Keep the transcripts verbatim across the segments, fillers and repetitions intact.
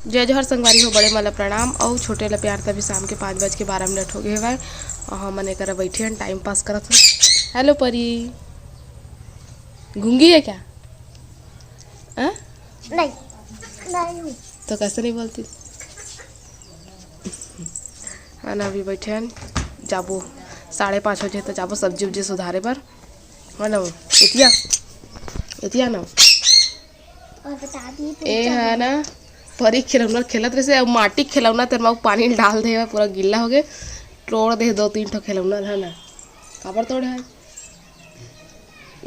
जय जोहार संगवारी हो, बड़े मन ला प्रणाम अउ छोटे ला प्यार। तभी शाम के पाँच बज के बारह मिनट हो गए हवय अउ हमन एकरा बैठे हन, टाइम पास करत हन। हेलो परी, गूंगी है क्या? हाँ? नहीं, नहीं हूँ। तो कैसे नहीं बोलती? हाँ ना, अभी बैठे हन, जाबो साढ़े पाँच बजे तो जाबो सब्जी उब्जी सुधारे बर। हाँ ना, एतिया, एतिया ना। और बता दी, ए है ना, परी खिलौना खेलत रहिसे, अब माटी खिलौना तेन मा पानी डाल दे, पूरा गिल्ला हो गए, तोड़ दे दो तीन ठो खिलौना, है ना? काबर तोड़े है?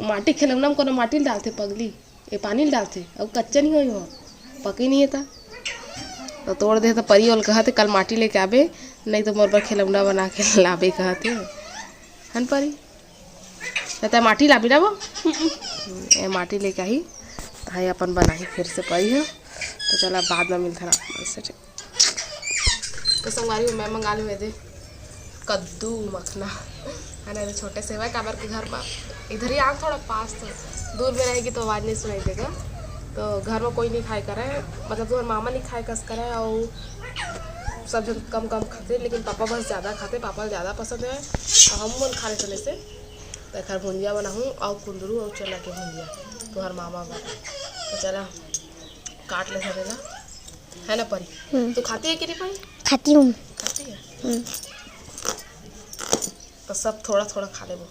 माटी खिलौना में कोनो माटी ल डालथे पगली, ये पानी ल डालथे, अउ कच्चा नहीं होई हो, पकी नहीं है ता। तो तोड़ दे तो परी ओल कहत हे, "कल माटी लेके आबे, नहीं तो मोर बर खिलौना बना के लाबे," कहत हे। हन परी? कहता है, "माटी लाबी ना वो।" ए, माटी लेके आई, हाय अपन बनाही फिर से परी हो। तो चला, बाद में मिलता ना। तो संगवारी हो, मैं मंगा लूँ एदे कद्दू मखना, है ना, एदे छोटे से हवय, काबर के घर में इधर ही आन थोड़ा पास, तो दूर में रहेगी तो आवाज़ नहीं सुनाई देगा। तो घर में कोई नहीं खाए करे, मतलब तुम्हारे मामा नहीं खाए कस करे, और सब जन कम कम खाते, लेकिन पापा बस ज़्यादा खाते, पापा ला ज़्यादा पसंद है, और हम मन खा लेते से। तो एखर भुंजिया बनाहूँ और कुंदरू और चना के भुंजिया, तुम्हारे मामा बर। तो चला, काट ले धरे ला, है ना परी? हम्म। तू खाती है कि नहीं परी? खाती हूँ। खाती है? हम्म। तो सब थोड़ा थोड़ा खा लेबो।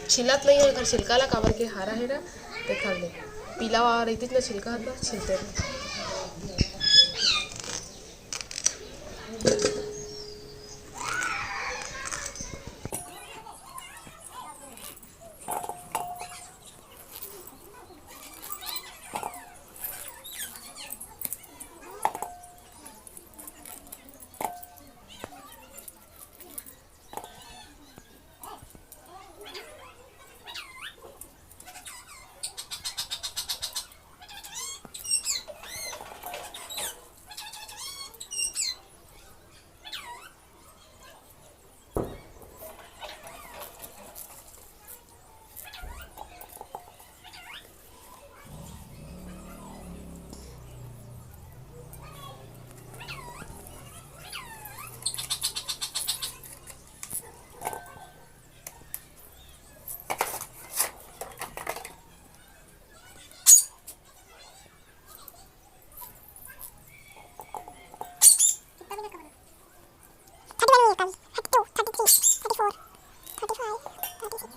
छिलत नहीं हो एकर छिलका ला, काबर के हरा हे ना, देखा ले, पीला वाला रहितिस ना छिलका, तो छिलते रहे। थर्टी वन होंगे कल, thirty two, thirty three, thirty four, thirty five, thirty six,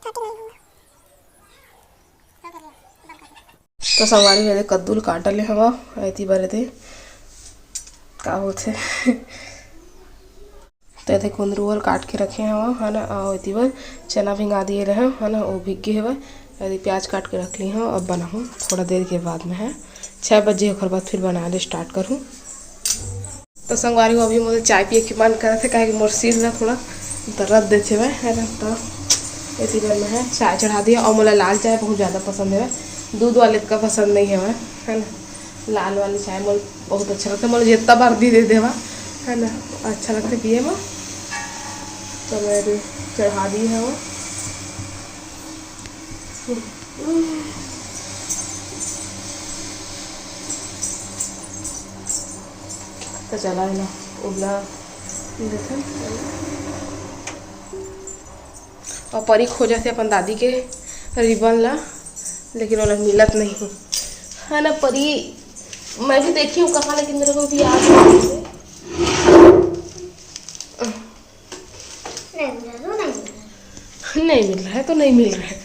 thirty nine होंगे। तो संगवारी मेरे कद्दू ल काट ले हवा, एती बर एदे का होथे। तो एदे कुंदरू ल काट के रखे हवा, है ना, अउ एती बर चना भिंगा दिए रहे, है ना, वो भीग गे हवय। एदे प्याज काट के रख ली हूँ, अब बनाहूँ थोड़ा देर के बाद में, है छः बजे, ओकर बाद फिर बनाए ले स्टार्ट करहूँ। तो संगवारी हो, अभी मोला चाय पिए के मन करत हे, काहे कि मोर सिर ला थोड़ा दर्द देथे वै, है ना, तो एती बर मैं, है, चाय चढ़ा दिया। और मोला लाल चाय बहुत ज़्यादा पसंद है, दूध वाले इतना पसंद नहीं है वै, है ना। लाल वाली चाय मोला बहुत अच्छा लगता है, मोला जितना बार भी दे देवा, है ना, अच्छा लगता है पिए में। तो मैं अभी चढ़ा दी है वो। तो चला है ना, उबला देथे। और परी खोजत हे अपन दादी के रिबन ला, लेकिन ओला मिलत नहीं है ना परी। मैं भी देखी हूँ कहाँ, लेकिन मेरे को भी याद नहीं है। नहीं मिल रहा, तो नहीं मिल रहा। नहीं मिल रहा है तो नहीं मिल रहा है।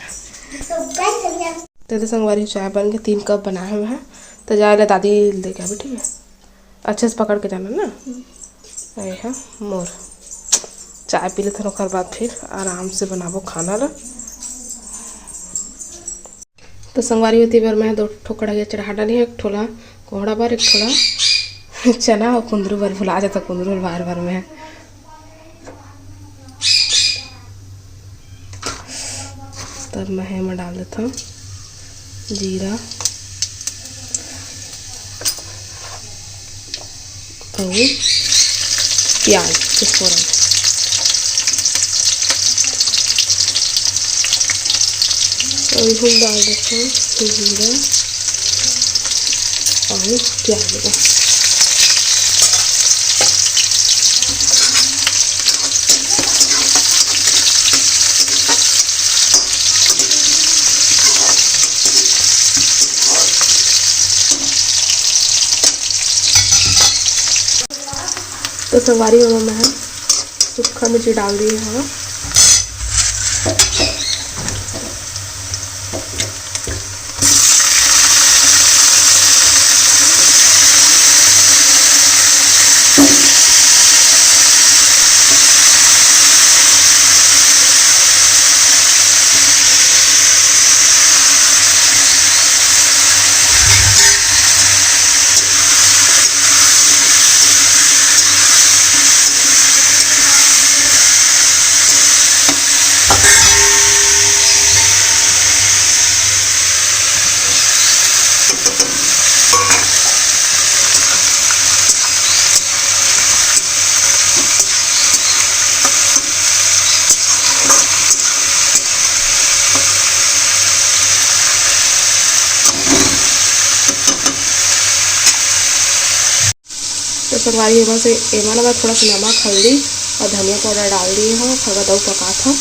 तो guys, अभी आप तो एदे संगवारी, चाय बन के तीन कप बनाए हुए हैं, तो जाए ले दादी लेके आवे, ठीक है। अच्छे से पकड़ के जाना ना। हम्म। ये है मोर चाय पी लेथन, ओकर बाद फिर आराम से बनाबो खाना ला। तो संगवारी होती बर मैं दो ठो कढ़ाई चढ़ा डाली हूँ, एक ठोला कोहड़ा बर, एक ठोला चना और कुंदरू बर, भुला जाता कुंदरू बार बार में। तब मैं एमा डाल देता हूँ जीरा और प्याज के फोरन। अउ हम डाल देथन जीरा अउ प्याज ला। तो संगवारी हो, मैं सूखा मिर्ची डाल दिए हवं। तो संगवारी, एमा से, एमा ना मैं थोड़ा सा नमक, हल्दी और धनिया पाउडर डाल दिए हवं। ओकर बाद अउ पकात हवं,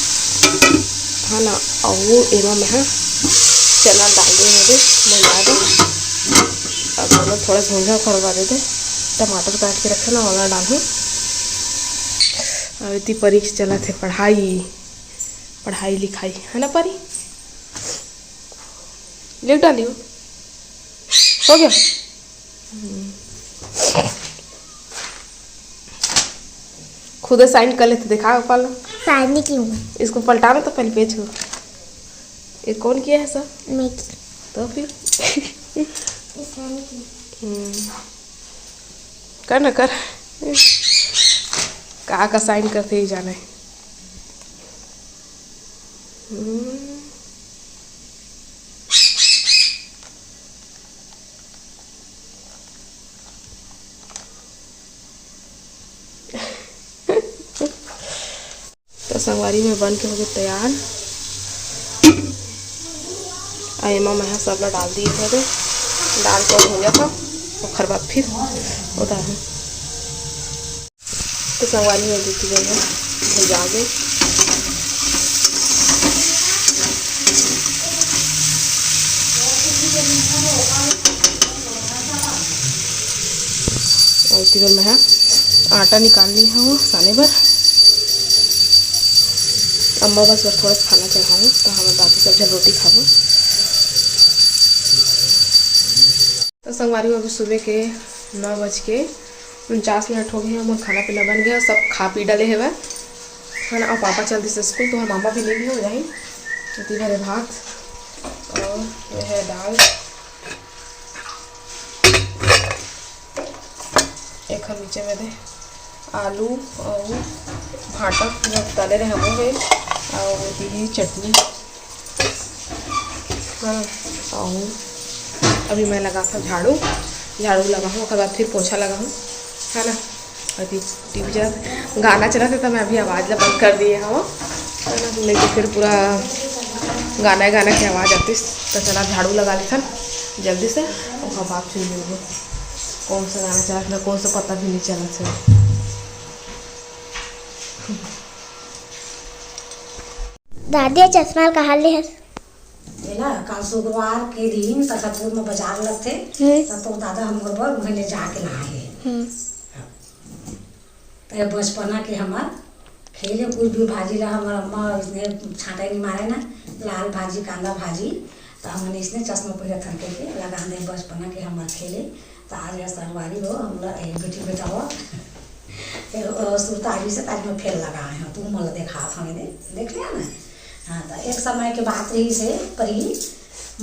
है ना। अउ एमा मैं ह चना डाल दिए हवं, भुंजा दे। अब ओला थोड़ा भुंजा, ओकर बाद दे टमाटर काट के रखे ना, ओला डालहूँ। अउ एती परी के चलत हे पढ़ाई, पढ़ाई लिखाई, है ना परी? लिख डाली हो, हो गया। हम्म। खुद साइन कर लेते, देखा पापा ला। साइन नहीं की हूँ। इसको पलटाना तो पहले पेज को। ये कौन किया है सर? मैं की। तो फिर? ये साइन की। हम्म। कर ना कर। का का साइन करते ही जाना है। हम्म। तो संगवारी में बन के होगे तैयार। आ एमा मैं ह सब ला डाल दिए हवे, डाल के भूंजा था, ओखर बाद फिर उतारूँ। तो संगवारी में दीदी गई है, भुंजा गई। अउ एती बर मैं ह आटा निकाल ली हूँ साने बर। अम्मा बस बर थोड़ा सा खाना चढ़ाऊँ, तो हमन बाकी सब झन रोटी खाबो। तो संगवारी हो, अभी सुबह के नौ बज के उनचास मिनट हो गए हैं, मोर खाना पीना बन गया, सब खा पी डाले हवे, है ना। और पापा चल दिस स्कूल, तो हम मामा भी नहीं हो जाए। इतनी भरे भात और ये है दाल, एक हम नीचे में दे आलू और भाटा जो तले रहे वो है, और ये चटनी। हाँ, अउ अभी मैं लगा था झाड़ू, झाड़ू लगा हूँ, ओकर बाद फिर पोछा लगा हूँ, है ना। अभी टीवी चला था, गाना चला था, तो मैं अभी आवाज़ ला बंद कर दिए हूँ, है ना, नहीं तो फिर पूरा गाना गाना की आवाज़ आती। तो चला झाड़ू लगा लेथन जल्दी से, ओकर बाद फिर मिलबो कौन सा गाना चला था, कौन सा पता भी नहीं चला था। दादी, चश्मा कहाँ ले हस? एला काल शुक्रवार के दिन तखतपुर में बाजार लगथे, हम्म। त तो दादा हमर बर उहें ले जाके लाए हे। हम्म। त ये बचपना के हमर खेले कुछ भी भाजी ला हमर अम्मा इसने छांटे नहीं मारे ना, लाल भाजी, कांदा भाजी, त हमन इसने चश्मा पहिरत हन कहिके लगा दे बचपना के हमर खेले। त आज ये संगवारी हो, हमला ए बेटी बेटा हो, ए, अ, सुरता आगी से ताज में फेल लगाए हो, तू मोला देखात हवे दे, देख लिया ना। हाँ, त एक समय के बात रहिस हे परी,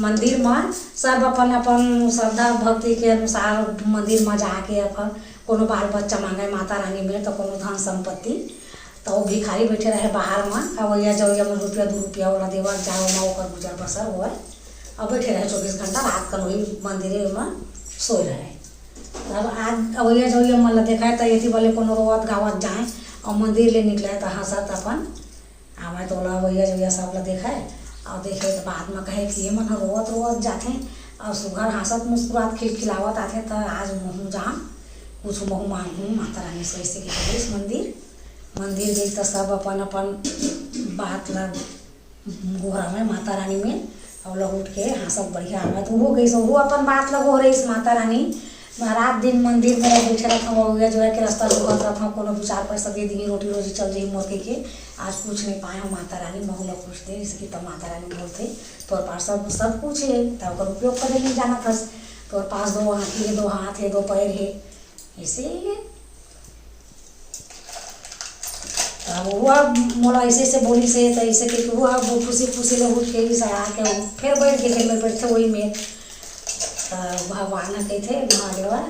मंदिर म सब अपन अपन श्रद्धा भक्ति के अनुसार मंदिर म जाके अपन कोनो बाल बच्चा मांगे माता रानी में, त कोनो धन संपत्ति, त वो भिखारी बैठे रहे बाहर म, अवैया जवैया मन रुपया दू रुपया ओला देवत जाए, ओमा ओकर गुजर बसर होवय। अब बैठे रहे चौबीस घंटा, रात कन वही मंदिरे म सोए रहे। तब आज अवैया जवैया मन ला देखाय, त एती बले कोनो रोवत गावत जाए, अउ मंदिर ले निकले, त हंसत अपन आवय, त ओला अवैया जवैया सब ला देखाय, अउ देखे के बाद म कहे कि ये मन ह रोवत रोवत जाथे अउ सुघर हाँसत मुस्कुरात खिलखिलावत आथे, त आज महूँ जाम, कुछ महूँ मांगहूँ माता रानी से, ऐसे के कहिस मंदिर। मंदिर गई त सब अपन अपन बात ला गोहरावे माता रानी में, अउ लहुट के हाँसत बढ़िया आवे। त उहो गई, उहो अपन बात ला गोहरइस माता रानी। मैं रात दिन मंदिर में बैठे रहथव, अउ ये जो है कि रास्ता जोहत रहथव, कोनो दू चार पैसा दे दिही, रोटी रोजी चल जाही मोर कहिके। आज कुछ नहीं पाए हो माता रानी, महू ला कुछ दे, इसकी तब माता रानी बोलथे, तोर पास सब, सब कुछ है, तब ओकर उपयोग करे नहीं जानत हस। तोर पास दो आँखी है, दो हाथ है, दो पैर है, ऐसे ही है। तब वो अब मोला ऐसे ऐसे बोलिस हे, त ऐसे कहिके वो अब खुशी खुशी ले उठ के इस आके वो फिर बैठ के, फिर मैं बैठे वही में। त भगवान ह कहिथे महादेव ह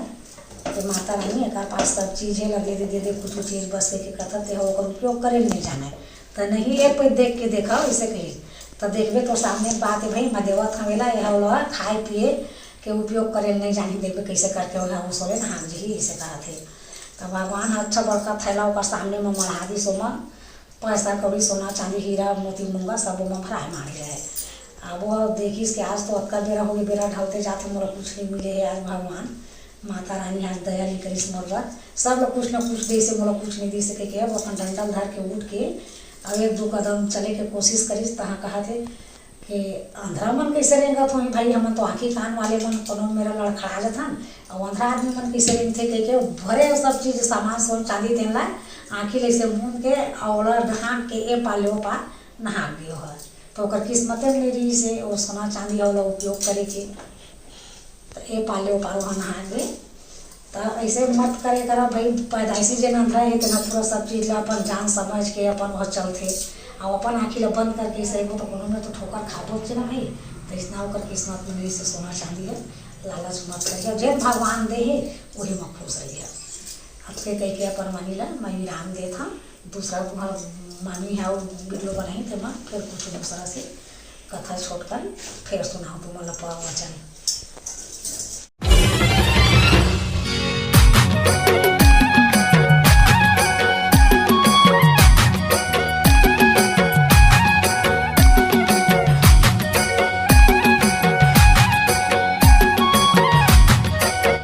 कि माता रानी एकर पास सब चीज है, लगे दे दे दे कुछ चीज, बस कहिके कथत हे, ओकर उपयोग करे ल नहीं जाने। त नहीं, एक पे देख के देखा, ऐसे कही। त देखबे तो सामने बात है भाई, मैं देवत हवेला, यह वाला खाए पिए के उपयोग करे ल नहीं जानी, देखबे कैसे करके वह उसोले नहा जी, ऐसे कहत हे। त भगवान ह अच्छा बड़का थैला ओकर सामने में मढ़ा दिस, ओमा पैसा कौड़ी, सोना चांदी, हीरा मोती मूंगा सब ओमा भराए माढ़े रहे। अब वो देखिस कि आज तो अतका बेरा होगे, बेरा ढलते जाथे, मोला कुछ नहीं मिले हे आज भगवान। माता रानी आज दया नहीं करिस मोर बर, सब लोग कुछ ना कुछ दे से, मोला कुछ नहीं दे सके के। अब अपन डंडल धर के उठ के अब एक दो कदम चले के कोशिश करिस, तहाँ कहा थे कि अंधरा मन कैसे रेंगत होही भाई, हमन तो आँखी कान वाले मन, कोनो मेरा लड़खड़ा जथन, अउ अंधरा आदमी मन कैसे रेंगथे कहिके भरे सब चीज, सामान सोन चांदी तेन ला आँखी ले से मूंद के अउ ओला ढांक के ए पार ले ओ पार नहा गे ओहर। तो ओकर किस्मते में नहीं रहिस हे वो सोना चांदी वाला उपयोग करे के। त ए पार ले ओ पार ओहा नहा गे। त ऐसे मत करे करा भाई, पैदाइशी जेन अंधरा हे तेन ह पूरा सब चीज ला अपन जान समझ के अपन वह चलथे। अउ अपन आँखी ला बंद करके सही को तो कोनो में तो ठोकर खाबो च ना भाई। त इसना ओकर किस्मत में नहीं से सोना चांदी है, लालच मत करिए, जेन भगवान दे हे वही में खुश रहिए। अब के कह के अपन मानी ला मैं विराम देत हूँ। दूसरा तुम्हार मामी है वो वीडियो बनाई थे मैं फिर कुछ दूसरा से कथा छोटकन फिर सुनाऊँ तुम ला प्रवचन।